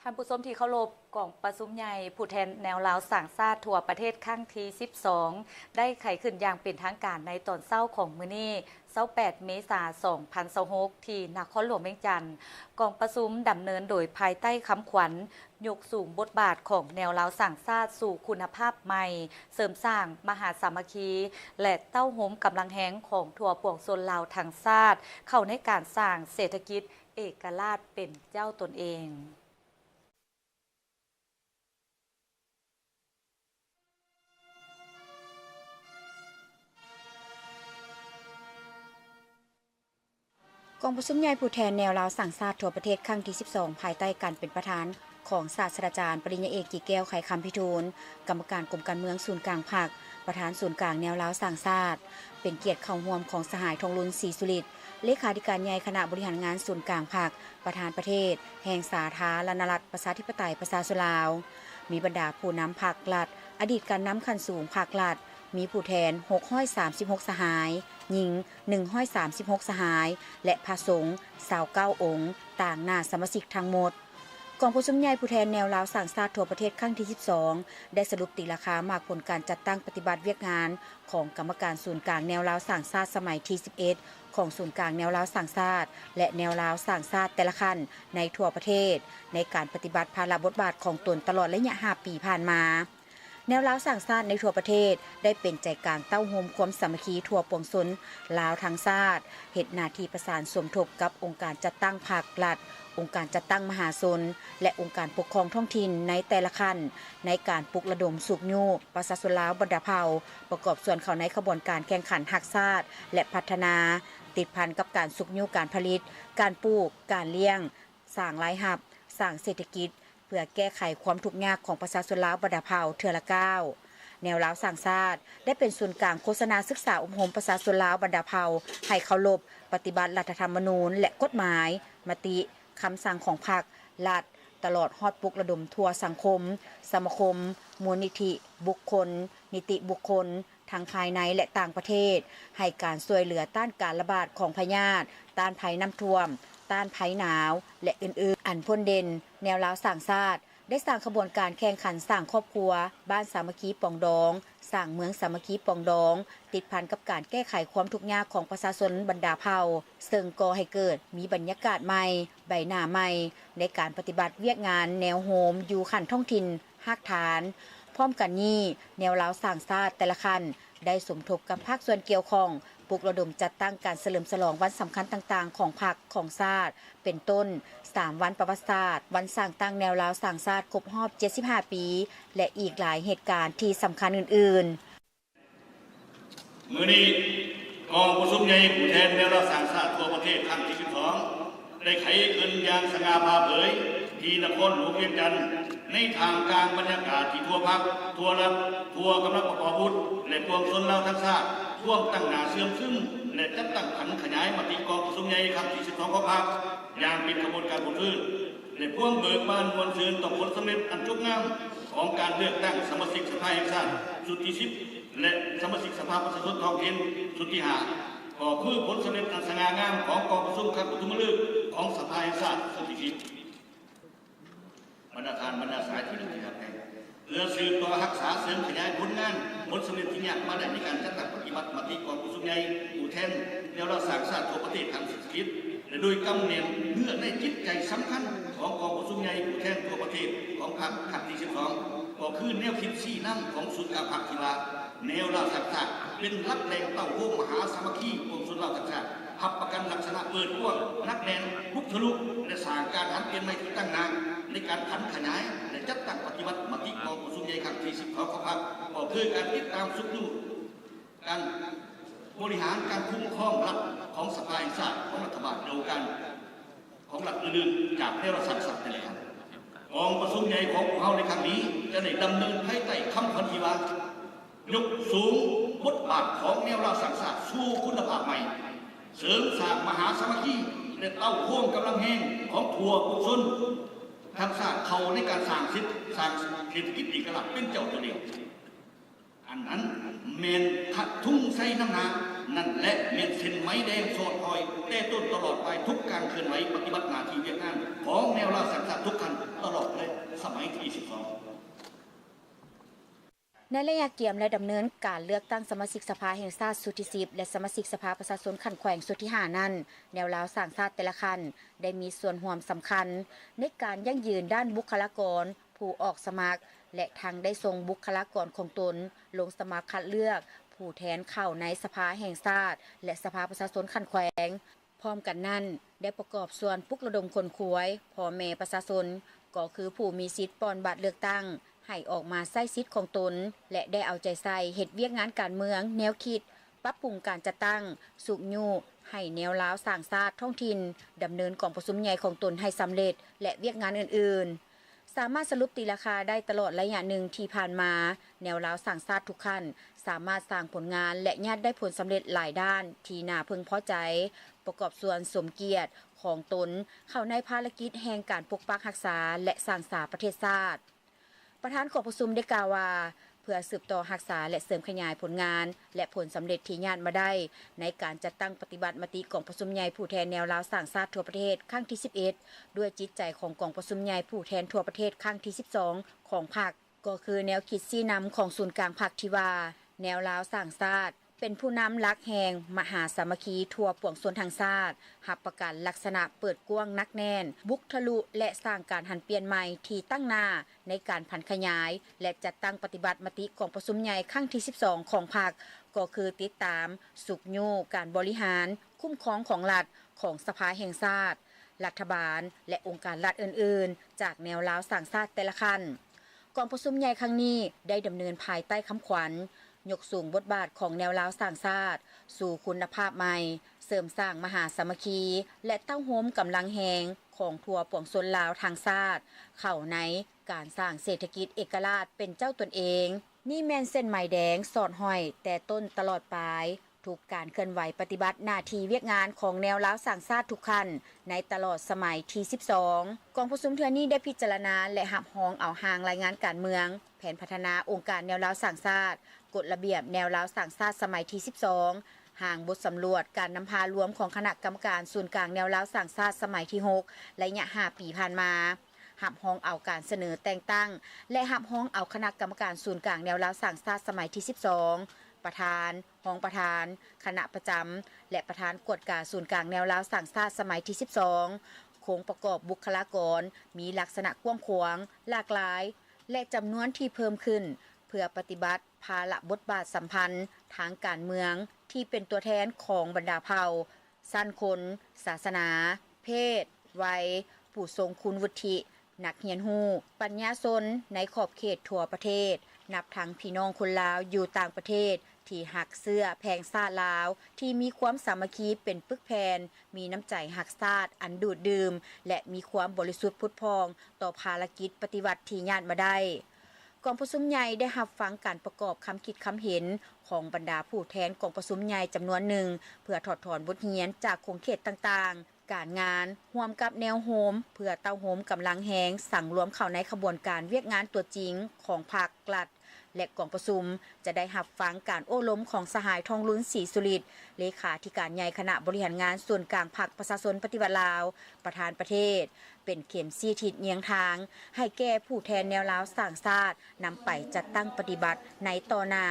ທ່ານຜູ້ຊົມທີ່ເຄົາລົບ, ກອງປະຊຸມໃຫຍ່ຜູ້ແທນແນວລາວສ້າງຊາດທົ່ວປະເທດຄັ້ງທີສິບສອງ ໄດ້ໄຂຂຶ້ນຢ່າງເປັນທາງການໃນຕອນເຊົ້າຂອງມື້ນີ້, ຊາວແປດເມສາ ສອງພັນຊາວຫົກ ທີ່ນະຄອນຫຼວງວຽງຈັນ. ກອງປະຊຸມດຳເນີນໂດຍພາຍໃຕ້ຄຳຂວັນ ຍົກສູງບົດບາດຂອງແນວລາວສ້າງຊາດສູ່ຄຸນນະພາບໃໝ່, ເສີມສ້າງມະຫາສາມັກຄີ ແລະ ເຕົ້າໂຮມກຳລັງແຮງຂອງທົ່ວປວງຊົນລາວທັງຊາດ ເຂົ້າໃນການສ້າງເສດຖະກິດເອກະລາດເປັນເຈົ້າຕົນເອງ. ກອງປະຊຸມໃຫຍ່ຜູ້ແທນແນວລາວສ້າງຊາດທົ່ວປະເທດຄັ້ງທີສິບສອງ ພາຍໃຕ້ການເປັນປະທານຂອງສາດສະດາຈານ ປະລິນຍາເອກ ກີແກ້ວ ໄຂຄຳພິທູນ, ກຳມະການກົມການເມືອງສູນກາງພັກ, ປະທານສູນກາງແນວລາວສ້າງຊາດ, ເປັນກຽດເຂົ້າຮ່ວມຂອງສະຫາຍ ທອງລຸນ ສີສຸລິດ, ເລຂາທິການໃຫຍ່ຄະນະບໍລິຫານງານສູນກາງພັກ, ປະທານປະເທດແຫ່ງສາທາລະນະລັດ ປະຊາທິປະໄຕ ປະຊາຊົນລາວ. ມີບັນດາຜູ້ນຳພັກລັດ, ອະດີດການນຳຂັ້ນສູງພັກລັດ, ມີຜູ້ແທນຫົກຮ້ອຍສາມສິບຫົກສະຫາຍ, ຍິງໜຶ່ງຮ້ອຍສາມສິບຫົກສະຫາຍ ແລະ ພະສົງຊາວເກົ້າອົງ ຕາງໜ້າສະມາຊິກທັງໝົດ. ກອງປະຊຸມໃຫຍ່ຜູ້ແທນແນວລາວສ້າງຊາດທົ່ວປະເທດຄັ້ງທີສິບສອງ ໄດ້ສະຫຼຸບຕີລາຄາໝາກຜົນການຈັດຕັ້ງປະຕິບັດວຽກງານຂອງກຳມະການສູນກາງແນວລາວສ້າງຊາດສະໄໝທີສິບເອັດ ຂອງສູນກາງແນວລາວສ້າງຊາດ ແລະ ແນວລາວສ້າງຊາດແຕ່ລະຂັ້ນໃນທົ່ວປະເທດ ໃນການປະຕິບັດພາລະບົດບາດຂອງຕົນຕະຫຼອດໄລຍະຫ້າປີຜ່ານມາ. ແນວລາວສ້າງຊາດໃນທົ່ວປະເທດ ໄດ້ເປັນໃຈກາງເຕົ້າໂຮມຄວາມສາມັກຄີທົ່ວປວງຊົນລາວທັງຊາດ, ເຮັດໜ້າທີ່ປະສານສົມທົບກັບອົງການຈັດຕັ້ງພັກລັດ, ອົງການຈັດຕັ້ງມະຫາຊົນ ແລະ ອົງການປົກຄອງທ້ອງຖິ່ນໃນແຕ່ລະຂັ້ນ ໃນການປຸກລະດົມຊຸກຍູ້ປະຊາຊົນລາວບັນດາເຜົ່າ ປະກອບສ່ວນເຂົ້າໃນຂະບວນການແຂ່ງຂັນຮັກຊາດ ແລະ ພັດທະນາ, ຕິດພັນກັບການຊຸກຍູ້ການຜະລິດ, ການປູກ, ການລ້ຽງ, ສ້າງລາຍຮັບ, ສ້າງເສດຖະກິດ ເພື່ອແກ້ໄຂຄວາມທຸກຍາກຂອງປະຊາຊົນລາວບັນດາເຜົ່າເທື່ອລະກ້າວ. ແນວລາວສ້າງຊາດ ໄດ້ເປັນສູນກາງໂຄສະນາສຶກສາອົບຮົມປະຊາຊົນລາວບັນດາເຜົ່າ ໃຫ້ເຄົາລົບປະຕິບັດລັດຖະທຳມະນູນ ແລະ ກົດໝາຍ, ມະຕິ, ຄຳສັ່ງຂອງພັກ, ລັດ, ຕະຫຼອດຮອດປຸກລະດົມທົ່ວສັງຄົມ, ສະມາຄົມ, ມູນນິທິ, ບຸກຄົນ, ນິຕິບຸກຄົນ ທັງພາຍໃນ ແລະ ຕ່າງປະເທດ ໃຫ້ການຊ່ວຍເຫຼືອຕ້ານການລະບາດຂອງພະຍາດ, ຕ້ານໄພນ້ຳຖ້ວມ, ຕ້ານໄພໜາວ ແລະ ອື່ນໆ. ອັນພົ້ນເດັ່ນ, ແນວລາວສ້າງຊາດ ໄດ້ສ້າງຂະບວນການແຂ່ງຂັນສ້າງຄອບຄົວ, ບ້ານສາມັກຄີປອງດອງ, ສ້າງເມືອງສາມັກຄີປອງດອງ, ຕິດພັນກັບການແກ້ໄຂຄວາມທຸກຍາກຂອງປະຊາຊົນບັນດາເຜົ່າ, ເຊິ່ງກໍ່ໃຫ້ເກີດມີບັນຍາກາດໃໝ່, ໃບໜ້າໃໝ່ ໃນການປະຕິບັດວຽກງານແນວໂຮມຢູ່ຂັ້ນທ້ອງຖິ່ນຮາກຖານ. ພ້ອມກັນນີ້, ແນວລາວສ້າງຊາດແຕ່ລະຂັ້ນ ໄດ້ສົມທົບກັບພາກສ່ວນກ່ຽວຂ້ອງ, ປຸກລະດົມຈັດຕັ້ງການສະເຫຼີມສະຫຼອງວັນສຳຄັນຕ່າງໆຂອງພັກ, ຂອງຊາດ, ເປັນຕົ້ນ ສາມວັນປະຫວັດສາດ, ວັນສ້າງຕັ້ງແນວລາວສ້າງຊາດຄົບຮອບເຈັດສິບຫ້າປີ ແລະ ອີກຫຼາຍເຫດການທີ່ສຳຄັນອື່ນໆ. ມື້ນີ້ ກອງປະຊຸມໃຫຍ່ຜູ້ແທນແນວລາວສ້າງຊາດທົ່ວປະເທດຄັ້ງທີສິບສອງ ໄດ້ໄຂຂຶ້ນຢ່າງສະຫງ່າຜ່າເຜີຍທີ່ນະຄອນຫຼວງວຽງຈັນ ໃນທ່າມກາງບັນຍາກາດທີ່ທົ່ວພັກ, ທົ່ວລັດ, ທົ່ວກຳລັງປະກອບອາວຸດ ແລະ ປວງຊົນລາວທັງຊາດ ພວມຕັ້ງໜ້າເຊື່ອມຊຶມ ແລະ ຈັດຕັ້ງຜັນຂະຫຍາຍມະຕິກອງປະຊຸມໃຫຍ່ຄັ້ງທີສິບສອງຂອງພັກ ຢ່າງເປັນຂະບວນການບົນຟື້ນ ແລະ ພວມເບີກບານມ່ວນຊື່ນຕໍ່ຜົນສຳເລັດອັນຈົບງາມຂອງການເລືອກຕັ້ງສະມາຊິກສະພາແຫ່ງຊາດຊຸດທີສິບ ແລະ ສະມາຊິກສະພາປະຊາຊົນທ້ອງຖິ່ນຊຸດທີຫ້າ ກໍຄືຜົນສຳເລັດອັນສະຫງ່າງາມຂອງກອງປະຊຸມຄັ້ງປະຖົມມະລຶກຂອງສະພາແຫ່ງຊາດຊຸດທີສິບ. ບັນດາທ່ານ ບັນດາສາຍທີ່ເປັນທີ່ຮັກແພງ, ເພື່ອສືບຕໍ່ຮັກສາເສີມຂະຫຍາຍຜົນງານຜົນສຳເລັດທີ່ຍາດມາໄດ້ໃນການຈັດຕັ້ງປະຕິບັດມະຕິກອງປະຊຸມໃຫຍ່ຜູ້ແທນແນວລາວສ້າງຊາດທົ່ວປະເທດຄັ້ງທີສິບເອັດ ແລະ ໂດຍກຳແໜ້ນເນື້ອໃນຈິດໃຈສຳຄັນຂອງກອງປະຊຸມໃຫຍ່ຜູ້ແທນທົ່ວປະເທດຂອງພັກຄັ້ງທີສິບສອງ ກໍຄືແນວຄິດຊີ້ນຳຂອງສູນກາງພັກທີ່ວ່າ ແນວລາວສ້າງຊາດ ເປັນຫຼັກແຫຼ່ງເຕົ້າໂຮມມະຫາສາມັກຄີປວງຊົນລາວທັງຊາດ, ຮັບປະກັນລັກສະນະເປີດກວ້າງ, ໜັກແໜ້ນ, ບຸກທະລຸ ແລະ ສ້າງການຫັນປ່ຽນໃໝ່ທີ່ຕັ້ງໜ້າ ໃນການຜັນຂະຫຍາຍ ແລະ ຈັດຕັ້ງປະຕິບັດມະຕິກອງປະຊຸມໃຫຍ່ຄັ້ງທີສິບສອງຂອງພັກ ກໍຄືການຕິດຕາມຊຸກຍູ້ການບໍລິຫານການຄຸ້ມຄອງລັດຂອງສະພາແຫ່ງຊາດ, ຂອງລັດຖະບານ ແລະ ອົງການ ຂອງລັດອື່ນໆ ຈາກແນວລາວສ້າງຊາດແຕ່ລະທ່ານ. ກອງປະຊຸມໃຫຍ່ຂອງພວກເຮົາໃນຄັ້ງນີ້ ຈະໄດ້ດຳເນີນພາຍໃຕ້ຄຳຂວັນທີ່ວ່າ ຍົກສູງບົດບາດຂອງແນວລາວສ້າງຊາດສູ່ຄຸນນະພາບໃໝ່, ເສີມສ້າງມະຫາສາມັກຄີ ແລະ ເຕົ້າໂຮມກຳລັງແຮງຂອງທົ່ວປວງຊົນທັງຊາດເຂົ້າໃນການສ້າງເສດ ສ້າງເສດຖະກິດເອກະລາດເປັນເຈົ້າຕົນເອງ. ອັນນັ້ນແມ່ນທະທຸງໄຊນຳໜ້າ, ນັ້ນແຫຼະແມ່ນເສັ້ນໄມແດງສອດຫ້ອຍແຕ່ຕົ້ນຕະຫຼອດປາຍທຸກການເຄື່ອນໄຫວປະຕິບັດໜ້າທີ່ວຽກງານຂອງແນວລາວສ້າງຊາດທຸກຂັ້ນຕະຫຼອດເລີຍ. ໃນໄລຍະກຽມ ແລະ ດຳເນີນການເລືອກຕັ້ງສະມາຊິກສະພາແຫ່ງຊາດຊຸດທີສິບ ແລະ ສະມາຊິກສະພາປະຊາຊົນຂັ້ນແຂວງຊຸດທີຫ້ານັ້ນ, ແນວລາວສ້າງຊາດແຕ່ລະຂັ້ນ ໄດ້ມີສ່ວນຮ່ວມສຳຄັນໃນການຢັ້ງຢືນດ້ານບຸກຄະລາກອນຜູ້ອອກສະໝັກ ແລະ ທັງໄດ້ສົ່ງບຸກຄະລາກອນຂອງຕົນລົງສະໝັກຄັດເລືອກຜູ້ແທນເຂົ້າໃນສະພາແຫ່ງຊາດ ແລະ ສະພາປະຊາຊົນຂັ້ນແຂວງ. ພ້ອມກັນນັ້ນ, ໄດ້ປະກອບສ່ວນປຸກລະດົມຂົນຂວາຍພໍ່ແມ່ປະຊາຊົນ ກໍຄືຜູ້ມີສິດປ່ອນບັດເລືອກຕັ້ງ ໃຫ້ອອກມາໃຊ້ສິດຂອງຕົນ ແລະ ໄດ້ເອົາໃຈໃສ່ເຮັດວຽກງານການເມືອງ, ແນວຄິດ, ປັບປຸງການຈັດຕັ້ງ, ຊຸກຍູ້ໃຫ້ແນວລາວສ້າງຊາດທ້ອງຖິ່ນ ດຳເນີນກອງປະຊຸມໃຫຍ່ຂອງຕົນໃຫ້ສຳເລັດ ແລະ ວຽກງານອື່ນໆ. ສາມາດສະຫຼຸບຕີລາຄາໄດ້ຕະຫຼອດໄລຍະໜຶ່ງທີ່ຜ່ານມາ, ແນວລາວສ້າງຊາດທຸກຂັ້ນ ສາມາດສ້າງຜົນງານ ແລະ ຍາດໄດ້ຜົນສຳເລັດຫຼາຍດ້ານທີ່ໜ້າເພິ່ງພໍໃຈ, ປະກອບສ່ວນສົມກຽດຂອງຕົນເຂົ້າໃນພາລະກິດແຫ່ງການປົກປັກຮັກສາ ແລະ ສ້າງສາປະເທດຊາດ. ປະທານກອງປະຊຸມໄດ້ກ່າວວ່າ, ເພື່ອສືບຕໍ່ຮັກສາ ແລະ ເສີມຂະຫຍາຍຜົນງານ ແລະ ຜົນສຳເລັດທີ່ຍາດມາໄດ້ ໃນການຈັດຕັ້ງປະຕິບັດມະຕິກອງປະຊຸມໃຫຍ່ຜູ້ແທນແນວລາວສ້າງຊາດທົ່ວປະເທດຄັ້ງທີສິບເອັດ ດ້ວຍຈິດໃຈຂອງກອງປະຊຸມໃຫຍ່ຜູ້ແທນທົ່ວປະເທດຄັ້ງທີສິບສອງຂອງພັກ ກໍຄືແນວຄິດຊີ້ນຳຂອງສູນກາງພັກທີ່ວ່າ, ແນວລາວສ້າງຊາດ ເປັນຜູ້ນຳຫຼັກແຫ່ງມະຫາສາມັກຄີທົ່ວປວງຊົນທັງຊາດ, ຮັບປະກັນລັກສະນະເປີດກວ້າງໜັກແໜ້ນ, ບຸກທະລຸ ແລະ ສ້າງການຫັນປ່ຽນໃໝ່ທີ່ຕັ້ງໜ້າໃນການຜັນຂະຫຍາຍ ແລະ ຈັດຕັ້ງປະຕິບັດມະຕິກອງປະຊຸມໃຫຍ່ຄັ້ງທີສິບສອງຂອງພັກ, ກໍຄືຕິດຕາມ, ຊຸກຍູ້ການບໍລິຫານ, ຄຸ້ມຄອງຂອງລັດ, ຂອງສະພາແຫ່ງຊາດ, ລັດຖະບານ ແລະ ອົງການລັດອື່ນໆ ຈາກແນວລາວສ້າງຊາດແຕ່ລະຂັ້ນ. ກອງປະຊຸມໃຫຍ່ຄັ້ງນີ້ໄດ້ດຳເນີນພາຍໃຕ້ຄຳຂວັນ ຍົກສູງບົດບາດຂອງແນວລາວສ້າງຊາດສູ່ຄຸນນະພາບໃໝ່, ເສີມສ້າງມະຫາສາມັກຄີ ແລະ ເຕົ້າໂຮມກຳລັງແຮງຂອງທົ່ວປວງຊົນລາວທັງຊາດ ເຂົ້າໃນການສ້າງເສດຖະກິດເອກະລາດເປັນເຈົ້າຕົນເອງ. ນີ້ແມ່ນເສັ້ນໄມແດງສອດຫ້ອຍແຕ່ຕົ້ນຕະຫຼອດປາຍ ທຸກການເຄື່ອນໄຫວປະຕິບັດໜ້າທີ່ວຽກງານຂອງແນວລາວສ້າງຊາດທຸກຂັ້ນໃນຕະຫຼອດສະໄໝທີສິບສອງ. ກອງປະຊຸມເທື່ອນີ້ໄດ້ພິຈາລະນາ ແລະ ຮັບຮອງເອົາຮ່າງລາຍງານການເມືອງ, ແຜນພັດທະນາອົງການແນວລາວສ້າງຊາດ, ກົດລະບຽບແນວລາວສ້າງຊາດສະໄໝທີສິບສອງ, ຮ່າງບົດສຳຫຼວດການນຳພາລວມຂອງຄະນະກຳມະການສູນກາງແນວລາວສ້າງຊາດສະໄໝທີຫົກ ໄລຍະຫ້າປີຜ່ານມາ, ຮັບຮອງເອົາການສະເໜີແຕ່ງຕັ້ງ ແລະ ຮັບຮອງເອົາຄະນະກຳມະການສູນກາງແນວລາວສ້າງຊາດສະໄໝທີສິບສອງ, ປະທານ, ຮອງປະທານ, ຄະນະປະຈຳ ແລະ ປະທານກວດກາສູນກາງແນວລາວສ້າງຊາດສະໄໝທີສິບສອງ. ໂຄງປະກອບບຸກຄະລາກອນມີລັກສະນະກວ້າງຂວາງ, ຫຼາກຫຼາຍ ແລະ ຈຳນວນທີ່ເພີ່ມຂຶ້ນ ເພື່ອປະຕິບັດພາລະບົດບາດສຳພັນທາງການເມືອງ ທີ່ເປັນຕົວແທນຂອງບັນດາເຜົ່າ, ຊັ້ນຄົນ, ສາສະໜາ, ເພດ, ໄວ, ຜູ້ຊົງຄຸນວຸດທິ, ນັກຮຽນຮູ້, ປັນຍາຊົນໃນຂອບເຂດທົ່ວປະເທດ, ນັບທັງພີ່ນ້ອງຄົນລາວຢູ່ຕ່າງປະເທດທີ່ຮັກເຊື້ອແພງຊາດລາວ, ທີ່ມີຄວາມສາມັກຄີເປັນປຶກແຜ່ນ, ມີນ້ຳໃຈຮັກຊາດອັນດູດດື່ມ ແລະ ມີຄວາມບໍລິສຸດຜຸດຜ່ອງຕໍ່ພາລະກິດປະຕິວັດທີ່ຍາດມາໄດ້. ກອງປະຊຸມໃຫຍ່ໄດ້ຮັບຟັງການປະກອບຄຳຄິດຄຳເຫັນຂອງບັນດາຜູ້ແທນກອງປະຊຸມໃຫຍ່ຈຳນວນໜຶ່ງ ເພື່ອຖອດຖອນບົດຮຽນຈາກຂົງເຂດຕ່າງໆ ການງານ ຮ່ວມກັບແນວໂຮມ ເພື່ອເຕົ້າໂຮມກຳລັງແຮງສັງລວມເຂົ້າໃນຂະບວນການວຽກງານຕົວຈິງຂອງພັກ, ລັດ ແລະ ກອງປະຊຸມ ຈະໄດ້ຮັບຟັງການໂອ້ລົມຂອງສະຫາຍ ທອງລຸນ ສີສຸລິດ ເລຂາທິການໃຫຍ່ຄະນະບໍລິຫານງານສູນກາງພັກປະຊາຊົນປະຕິວັດລາວ ປະທານປະເທດ ເປັນເຂັມຊີ້ທິດນຽງທາງໃຫ້ແກ່ຜູ້ແທນແນວລາວສ້າງຊາດນຳໄປຈັດຕັ້ງປະຕິບັດໃນຕໍ່ໜ້າ.